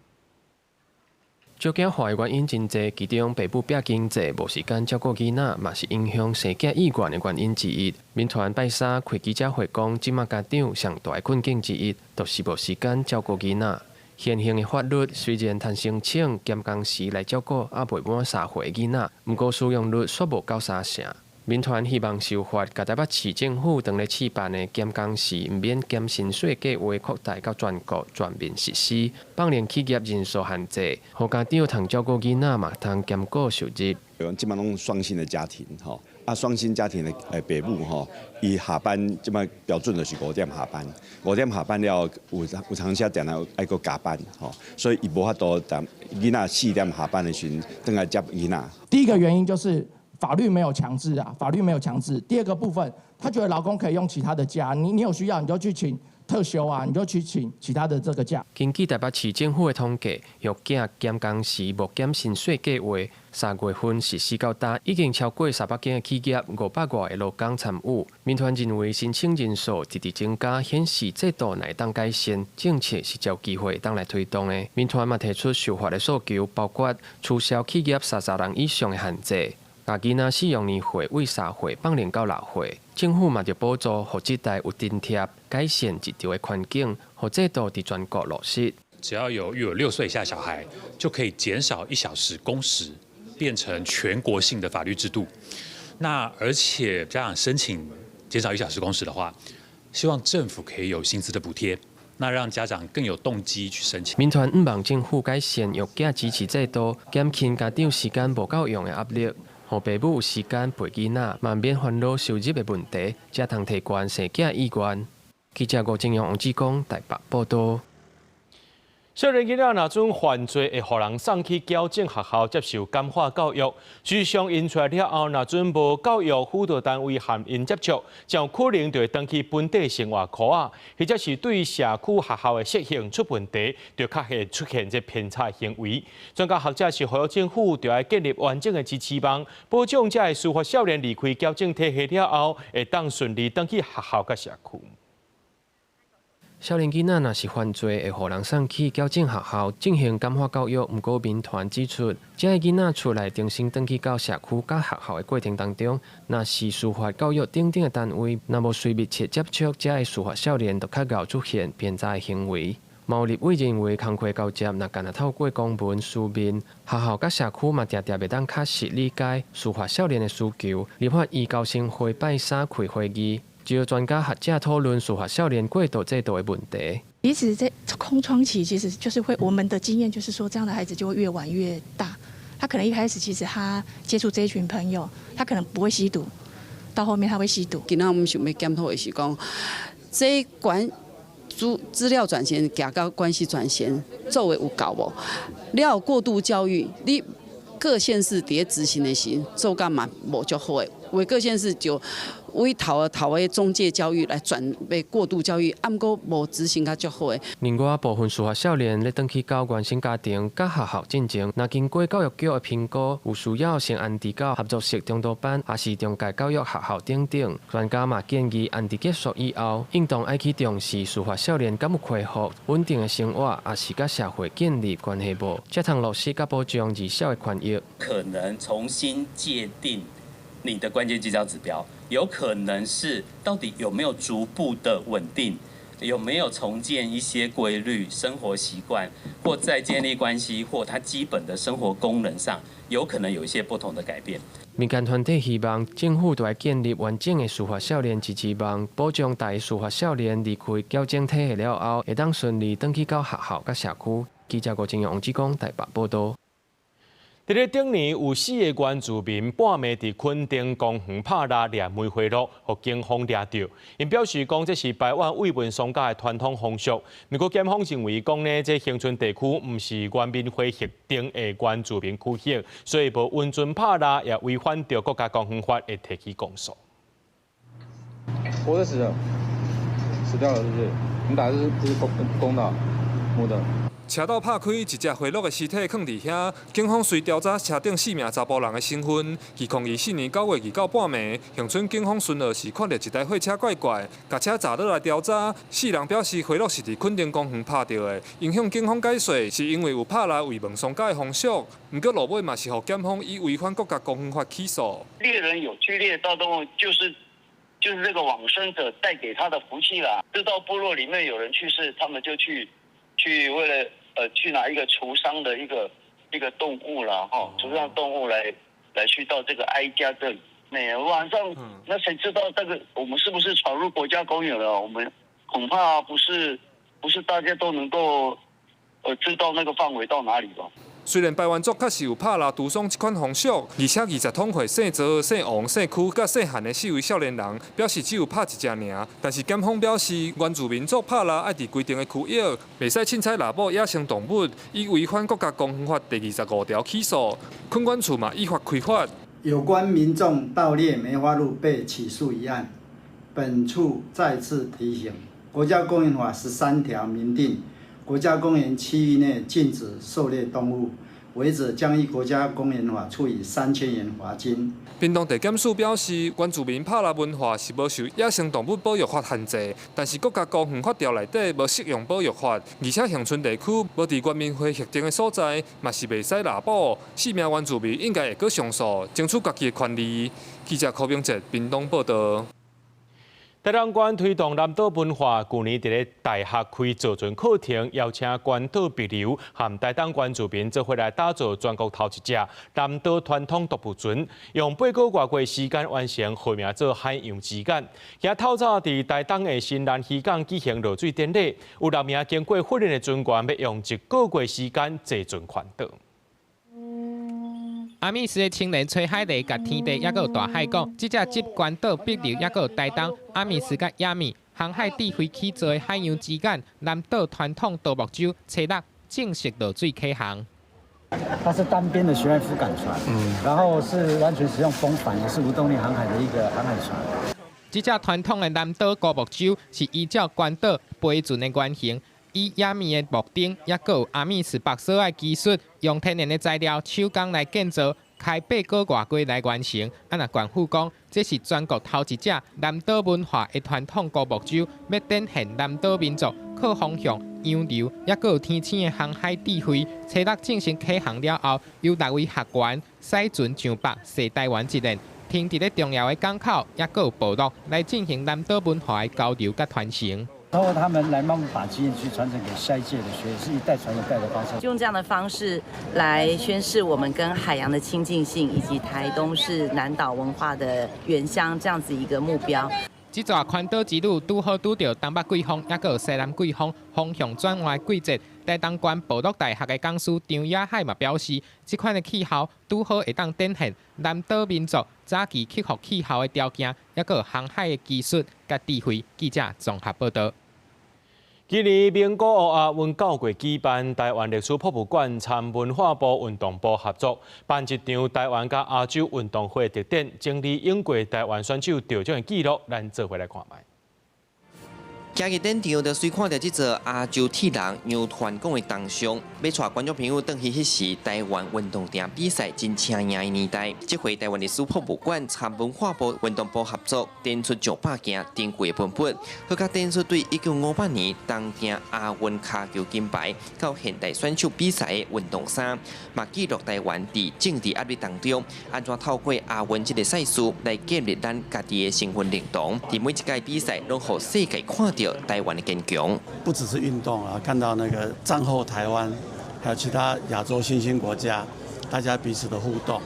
S4: 少子化的原因真濟，其中爸母拚經濟無時間照顧囡仔，嘛是影響生囝意願的原因之一。民團拜三開記者會講，這馬家長上大的困境之一，就是無時間照顧囡仔。現行的法律雖然通申請減工時來照顧猶未滿3歲囡仔，毋過使用率煞無夠3成。民團希望修法，共台北市政府當咧試辦的減工時毋免減薪水計畫擴大到全國全面實施，放寬企業人數限制，予家長通照顧囡仔嘛，通兼顧收入。
S5: 這馬攏雙薪的家庭，吼啊雙薪家庭的爸母吼，伊下班這馬標準就是5點下班，5點下班了有當時定定愛閣加班，吼，所以伊無法度當囡仔4點下班的時陣，轉來接囡仔。
S6: 第一個原因就是。法律沒有強制啊，法律沒有強制。第二個部分，他覺得勞工可以用其他的假，你有需要你就去請特休啊，你就去請其他的這個假。
S4: 根據台北市政府的統計，育囝減工時無減薪水計畫，3月份實施到今，已經超過300間的企業，500外个勞工參與。民團認為申請人數直直增加，顯示制度會當改善，政策是有機會當來推動的。民團嘛提出修法的訴求，包括取消企業30人以上的限制。共囡仔使用年歲為3歲放寬到6歲，政府嘛著補助，予這代有津貼，改善職場的環境，予制度佇全國落實。
S8: 只要有育有6歲以下小孩，就可以減少1小時工時，變成全國性的法律制度。那而且家長申請減少1小時工時的話，希望政府可以有薪資的補貼。那讓家長更有動機去申請。
S4: 民團毋望政府改善育囝支持制度，減輕家長時間無夠用的壓力。予爸母有時間陪囡仔，嘛免煩惱收入的問題，才通提懸生囝意願。記者吳正陽、王志剛台北報道。
S1: 少年囡仔若準犯罪，會予人送去矯正學校接受感化教育。事實上，𪜶出來了後，若準無教育輔導單位和𪜶接觸，就可能就會轉去本地生活箍仔，或者是對社區學校的適應出問題，就較會出現這偏差行為。專家學者是呼籲政府著愛建立完整的支持網，保障這个司法少年離開矯正體系了後，會當順利轉去學校佮社區。
S4: 少年囡仔若是犯罪，會予人送去矯正學校進行感化教育。毋過民團指出，這个囡仔出來重新轉去到社區佮學校的過程當中，若是司法教育等等的單位，若無隨密切接觸，這个司法少年就較𠢕出現偏差的行為。嘛有立委認為，工課交接若干焦透過公文書面，學校佮社區嘛定定袂當確實理解司法少年的需求。立法院高審會拜三開會議。就專家學者討論司法少年過渡制度的問題。
S22: 其實這空窗期，其實就是會，我們的經驗就是說，這樣的孩子就會越玩越大。他可能一開始其實他接觸這一群朋友，他可能不會吸毒，到後面他會吸毒。
S24: 今仔我們想欲檢討的是講，這關資料轉銜，行到關係轉銜做的有夠無？了過渡教育，你各縣市佇咧執行的時，做甲嘛無足好的，有的各縣市就委託頭的中介教育來轉欲過渡教育，毋過無執行甲足好的。
S4: 另外，部分司法少年咧轉去到原生家庭佮學校進前，若經過教育局的評估，有需要先安置到合作式中途班，抑是中介教育學校等等。專家嘛建議，安置結束以後，應當愛去重視司法少年敢有恢復穩定的生活，抑是佮社會建立關係無，才通落實佮保障兒少的權益。
S25: 可能重新界定你的關鍵績效指標。有可能是到底有沒有逐步的穩定，有沒有重建一些規律、生活習慣，或再建立關係，或他基本的生活功能上，有可能有一些不同的改變。
S4: 民間團體希望政府著愛建立完整的司法少年支持網，保障逐个司法少年離開矯正體系了後，會當順利轉去到學校佮社區。記者郭正陽、王志剛台北報道。
S1: 佇咧頂年有四个原住民半暝佇墾丁公園拍獵掠梅花鹿，予警方掠著。𪜶表示講，這是排灣慰問喪家的傳統風俗。毋過檢方認為講呢，這恆春地區毋是原民會核定的原住民區域，所以無允准拍獵，也違反著國家公園法，會提起公訴。
S3: 活的死的，死掉了是不是？你打的是公公的，母的。
S9: 車道拍開，一隻花鹿的屍體囥佇遐。警方隨調查車頂四名查埔人的身份。2024年9月2號半暝，恆春警方巡邏時看著一台貨車怪怪，共車閘落來調查。四人表示花鹿是佇墾丁公園拍著的，𪜶向警方解釋是因為有拍獵慰問喪家的風俗。毋過落尾嘛是予檢方以違反國家公園法起訴。
S10: 獵人有去獵到動物，就是這個往生者帶給他的福氣啦。知道部落裡面有人去世，他們就去為了去拿一個除喪的一個動物啦，哈，除喪動物來去到這個哀家這裡。那晚上，那誰知道這個我們是不是闖入國家公園了？我們恐怕不是大家都能夠知道那個範圍到哪裡吧。
S9: 雖然排灣族確實有拍獵除喪這款風俗，而且20通歲姓趙、姓王、姓柯佮姓韓的四位少年人表示只有拍一隻爾，但是檢方表示原住民族拍獵愛佇規定的區域，袂使凊彩獵捕野生動物，以違反國家公園法第25條起訴。墾管處嘛依法開罰。
S11: 有關民眾盜獵梅花鹿被起訴一案，本處再次提醒，國家公園法13條明定，國家公園區域內禁止狩獵動物，違者將依國家公園法處以3000元罰金。
S9: 屏東地檢署表示，原住民拍獵文化是無受野生動物保育法限制，但是國家公園法條內底無適用保育法，而且恆春地區無佇原民會核定的所在，嘛是袂使獵捕。四名原住民應該會閣上訴，爭取家己的權利。記者柯明哲屏東報導。
S1: 台東縣推動南島文化，舊年佇咧大學開造船課程，邀請關島帛琉和台東原住民做伙來打造全國頭一隻南島傳統獨木船，用8個外月時間完成，號名做海洋之眼。今透早佇台東的新南漁港舉行落水典禮，有六名經過訓練的船員，欲用一個月時間坐船環島。
S23: 阿米斯的青年吹海螺，共天地抑閣有大海講，這隻集關島、帛琉抑閣有台東阿米斯佮雅米航海智慧起造的海洋之眼南島傳統獨木舟，初六正式落水啟航。
S26: 它是單邊的舷浮桿船，然後是完全使用風帆，也是無動力航海的一個航海船。
S23: 這隻傳統的南島孤木舟是依照關島飛船的原型。以雅米的木釘，抑閣有阿米斯縛索的技術，用天然的材料手工來建造，開8個外月來完成。啊，若縣府講，這是全國頭一隻南島文化的傳統孤木舟，欲展現南島民族靠風向、洋流，抑閣有天星的航海智慧。初六正式啟航了後，由六位學員駛船上北，踅台灣一輪，停佇咧重要的港口，抑閣有部落來進行南島文化的交流佮傳承。
S26: 透過他們來慢慢把經驗去傳承給下一屆的學員，是一代傳一代的方式。
S27: 用這樣的方式來宣示我們跟海洋的親近性，以及台東是南島文化的原鄉這樣子一個目標。
S23: 這逝環島之旅拄好拄著東北季風，抑閣有西南季風風向轉換的季節。台東縣部落大學的講師張雅海嘛表示，這款的氣候拄好會當展現南島民族早期克服氣候的條件，抑閣有航海的技術佮智慧。記者綜合報導。
S1: 今年名古屋亞運九月舉辦，台灣歷史博物館參文化部運動部合作，辦一場台灣佮亞洲運動會特展，整理勇過台灣選手得獎的紀錄，咱做伙來看覓。
S28: 行入展場，就隨看著這座亞洲鐵人楊傳講的銅像，欲帶觀眾朋友轉去彼時台灣運動場比賽真車贏的年代。這回台灣歷史博物館參文化部運動部合作，展出上百件珍貴的文物，閣較展出對1958年東京亞運跤球金牌到現代選手比賽的運動衫，嘛記錄台灣佇政治壓力當中，按怎透過亞運這个賽事來建立咱家己的身份認同。佇每一屆比賽，攏予世界看著台灣的堅強。
S29: 不只是運動啊，看到那個戰後台灣，還有其他亞洲新興國家，大家彼此的互動，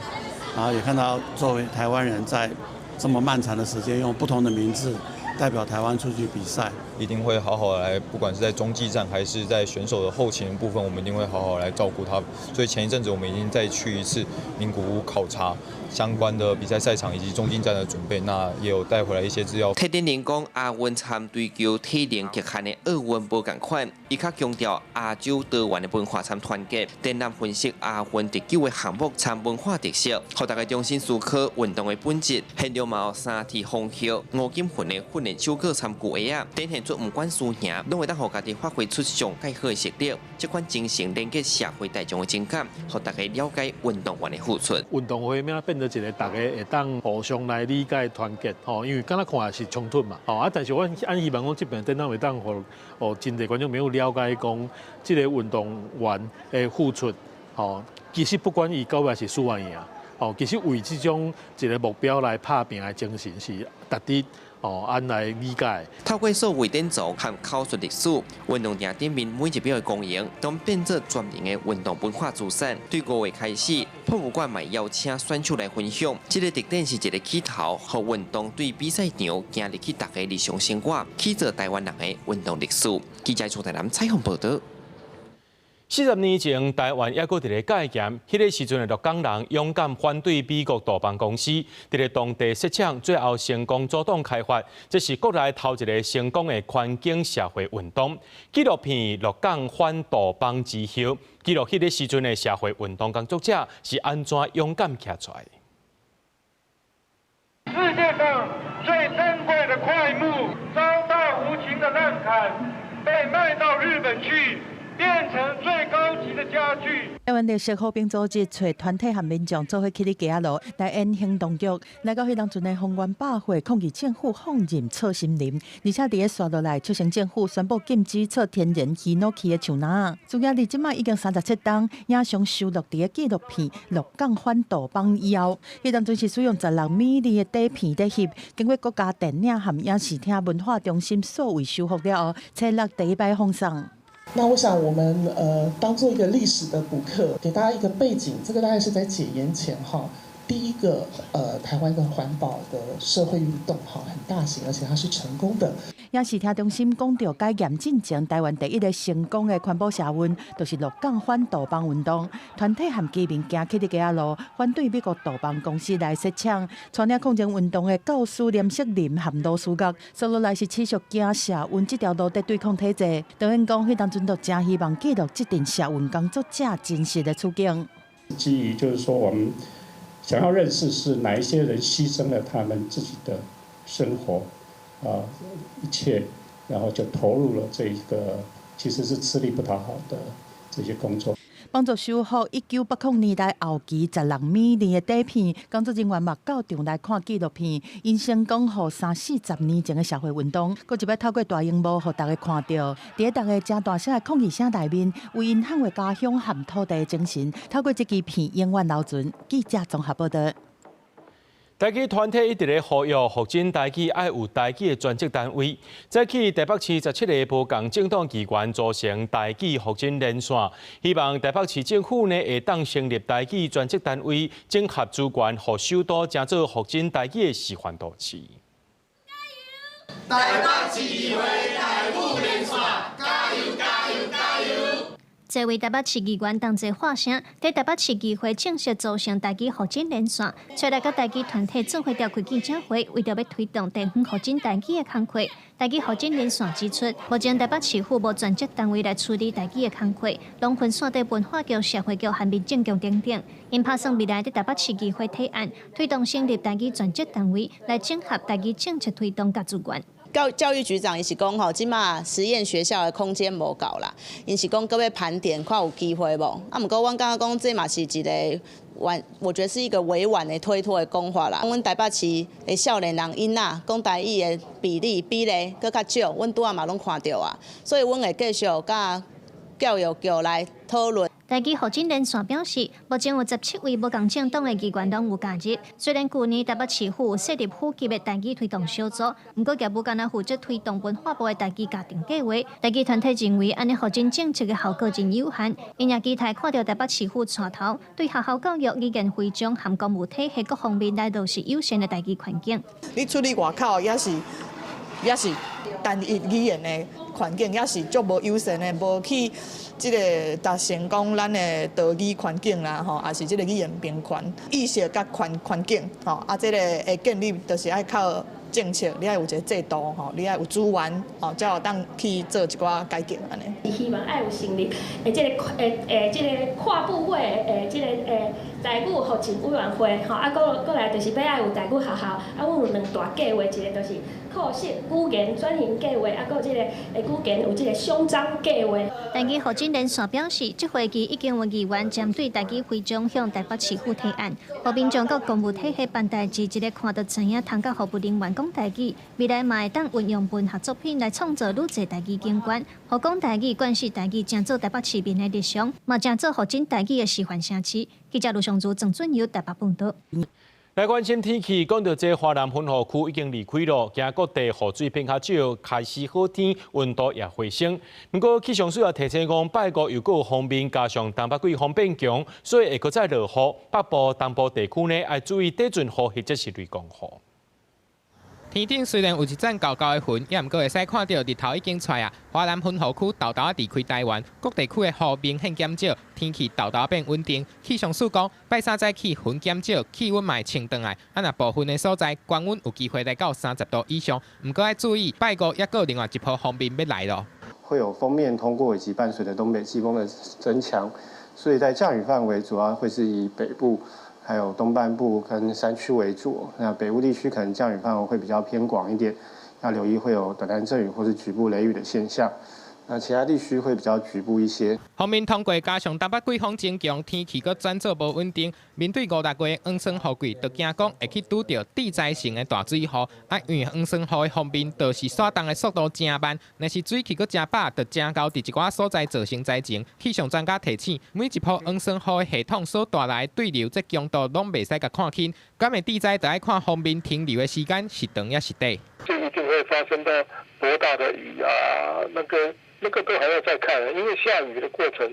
S29: 然後也看到作為台灣人在這麼漫長的時間，用不同的名字代表台灣出去比賽，
S3: 一定會好好來，不管是在中繼站還是在選手的後勤部分，我們一定會好好來照顧他。所以前一陣子我們已經再去一次名古屋考察相關的比賽賽場以及中繼站的準備，那也有帶回來一些資料。
S28: 體展人講亞運參追求體能極限的奧運無仝款，伊較強調亞洲多元的文化參團結。展覽分析亞運特有的項目參文化特色，予大家重新思考運動的本質。現場嘛有三鐵風球、吳金魂的訓練手銬參具鞋仔，展現出毋管輸贏，攏會當予家己發揮出上蓋好的實力。這款精神連結社會大眾的情感，予大家了解運動員的付出。
S2: 運動會變變做一個大家會當互相來理解團結，吼，因為敢若看是衝突嘛，吼啊，但是我按希望講這邊展覽會當予哦真濟觀眾朋友了解講，這個運動員的付出，吼，其實不管伊到尾是輸還贏，哦，其實為這種一個目標來拍拚的精神是值得。哦，按來理解。
S28: 透過數位典藏和口述歷史，運動場頂面每一筆的功能，都變做專門的運動文化資產。對5月開始，博物館嘛邀請選手來分享。這個特展是一個起頭，予運動對比賽場行入去大家日常生活，起做台灣人的運動歷史。記者朱台南採訪報導。
S1: 40年前，台灣猶閣佇咧戒嚴，彼個時陣的鹿港人勇敢反對美國杜邦公司佇咧當地設廠，最後成功阻擋開發。這是國內頭一個成功的環境社會運動。紀錄片《鹿港反杜邦之後》記錄彼個時陣的社會運動工作者是按怎勇敢徛出來。
S7: 世界上最珍貴的檜木遭到無情的濫砍，被賣到日本去。變成最高級的家具。
S12: 台灣綠色和平組織揣團體和民眾做伙起佇街仔路來演行動劇，來到彼當陣的豐原百貨抗議政府放任錯森林，而且佇咧紲落來促成政府宣布禁止錯天然ヒノキ的樹林。主要佇這擺已經37冬，影像收錄佇咧紀錄片《鹿港反杜邦》以後，彼當陣是使用16米的底片佇翕，經過國家電影和影視廳文化中心數位修復了後，初六第一擺放送。
S13: 那我想，我們當做一個歷史的補課，給大家一個背景。這個大概是在解嚴前哈，第一個台灣的環保的社會運動哈，很大型，而且它是成功的。
S12: 影視聽中心講著解嚴進前，台灣第一個成功的環保社運，就是鹿港反杜邦運動。團體和居民行起佇街仔路，反對美國杜邦公司來設廠。帶領抗爭運動的教師連柏林和羅思岳，紲落來是持續行社運這條路佇對抗體制。導演講，彼當陣就誠希望記錄這陣社運工作者真實的處境。
S14: 基於就是說，我們想要認識是哪一些人犧牲了他們自己的生活。啊，一切，然後就投入了這一個其實是吃力不討好的這些工作。
S12: 幫助修復1980年代後期16米的底片，工作人員嘛到場來看紀錄片，𪜶成功予三四十年前的社會運動，閣一擺透過大螢幕予大家看著。佇大家誠大聲的抗議聲內面，為𪜶捍衛家鄉和土地的精神，透過這支片永遠留存。記者綜合報導。
S1: 台語團體一直咧呼籲，復振台語愛有台語的專職單位。早起台北市17個無仝政黨議員組成台語復振連線，希望台北市政府呢會當成立台語專職單位，整合資源，予首都成做復振台語的示範都市。
S15: 台北市議會台語連線，加油加油加油！
S16: 這位台北市議員同齊喊聲，佇台北市議會正式組成台語復振連線，出來佮台語團體做伙召開記者會，為著欲推動地方復振台語的工課。台語復振連線指出，目前台北市府無專職單位來處理台語的工課，攏分散佇文化局、社會局和民政局等等。𪜶拍算未來佇台北市議會提案，推動成立台語專職單位，來整合台語政策推動佮資源。
S18: 教育局長伊是講吼，這馬實驗學校的空間無夠啦，𪜶是講閣欲盤點，看有機會無？啊，毋過阮感覺講這嘛是一個婉，我覺得是一個委婉的推脫的講法啦。阮台北市的少年人囡仔講台語的比例閣較少，阮拄仔嘛攏看著啊，所以阮會繼續佮教育局來討論。
S16: 台語復振連線表示，目前有17位無仝政黨的議員攏有加入。雖然舊年台北市府有設立府級的台語推動小組，毋過業務干焦負責推動文化部的台語加強計劃。台語團體認為，按呢復振政策的效果真有限。𪜶也期待看著台北市府帶頭，對學校教育、語言徽章和公務體系各方面來落實友善的台語環境。
S19: 你出去外口也是
S5: 也是單一語言的環境，也是足無友善的，無去這个達成講咱的多語環境啦，吼，也是這个語言平權意識佮環境，吼，啊，這个的建立就是愛靠政策，你愛有一个制度，吼，你愛有資源，吼，才有當去做一寡改革按呢。
S6: 希望愛有成立，這个這个跨部會的這个台語復振委員會，吼，啊，閣來就是欲愛有台語學校，啊，阮有兩大計劃，一个就是課室語言轉型計劃，啊，閣這个語言有這个賞章計劃。
S16: 台語復振連線表示，這會期已經有議員針對台語徽章向台北市府提案，予民眾佮公務體系辦代誌，一个看就知影通佮服務人員講台語，未來嘛會當運用文學作品來創造愈濟台語景觀，予講台語、貫徹台語，成做台北市民的日常，嘛成做復振台語的示範城市。記者盧尚如、鄭俊友台北報導。
S1: 來關心天氣，講到這華南分雨區已經離開咯，驚各地雨水變較少，開始好天，溫度也回升。不過氣象署也提醒講，拜五又閣有鋒面，加上東北季風變強，所以會閣再落雨。北部、東部地區呢，愛注意短陣雨或者是雷公雨。
S23: 天頂雖然有一層厚厚的雲，也毋過會使看著日頭已經出來啊。華南分雨區沓沓離開台灣，各地區的雨明顯減少，天氣沓沓變穩定。氣象署講，拜三早起雲減少，氣溫嘛會升轉來。啊，若部分的所在高溫有機會來到30度以上。毋過愛注意，拜五猶閣有另外一波鋒面欲來囉。
S8: 會有鋒面通過以及伴隨著東北季風的增強，所以在降雨範圍主要會是以北部，還有東半部跟山區為主，那北部地區可能降雨範圍會比較偏廣一點，要留意會有短暫陣雨或是局部雷雨的現象。那其他地區會比較局部一些。
S23: 鋒面通過，加上東北季風增強，天氣閣轉做無穩定。面對5、6月黃酸雨季，就驚講會去拄著致災性的大水雨。啊，因為黃酸雨的鋒面，就是徙動的速度誠慢，若是水氣閣誠飽，就誠𠢕佇一寡所在造成災情。氣象專家提醒，每一波黃酸雨的系統所帶來的對流，這強度攏袂使共看輕。敢會致災，就愛看鋒面停留的時間是長抑是短。
S7: 這一定會發生到多大的雨啊？那個都還要再看，因為下雨的過程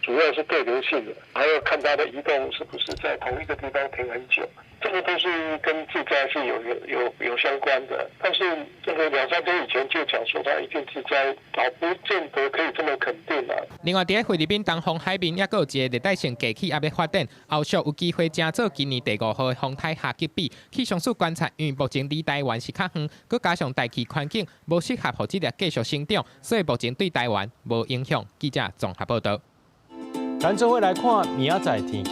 S7: 主要是對流性的，還要看它的移動是不是在同一個地方停很久，這個都是跟致災是有相關的。但是這個2、3天以前就講說它一定致災，倒不見得可以這麼肯定啦。
S23: 另外，佇菲律賓東方海面，猶閣有一個熱帶性低氣壓咧發展，後續有機會成做今年第5號的風颱哈吉比。氣象署觀察，因為目前離台灣是較遠，閣加上大氣環境無適合予這粒繼續生長，所以目前對台灣無影響。記者綜合報導。
S1: 咱做伙來看明仔載天氣。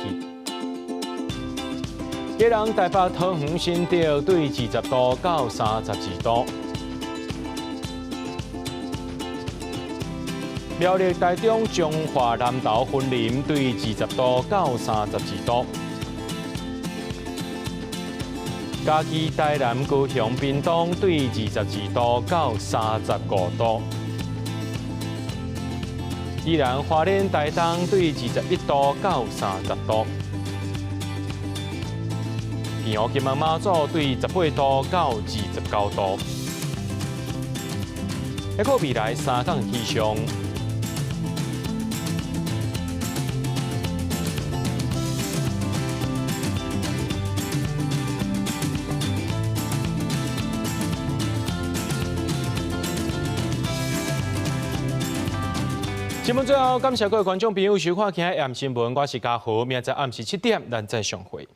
S1: 基隆、台北、桃園、新竹對20度到32度；苗栗、台中、彰化、南投、雲林對20度到32度；嘉義、台南、高雄、屏東對22度到35度。宜蘭、花蓮、台東對21度到30度；澎湖、金門、馬祖對18度到29度。一個未來3天氣象。新聞最後，感謝各位觀眾朋友收看今日暗新聞，我是嘉豪，明仔載暗時7點，咱再相會。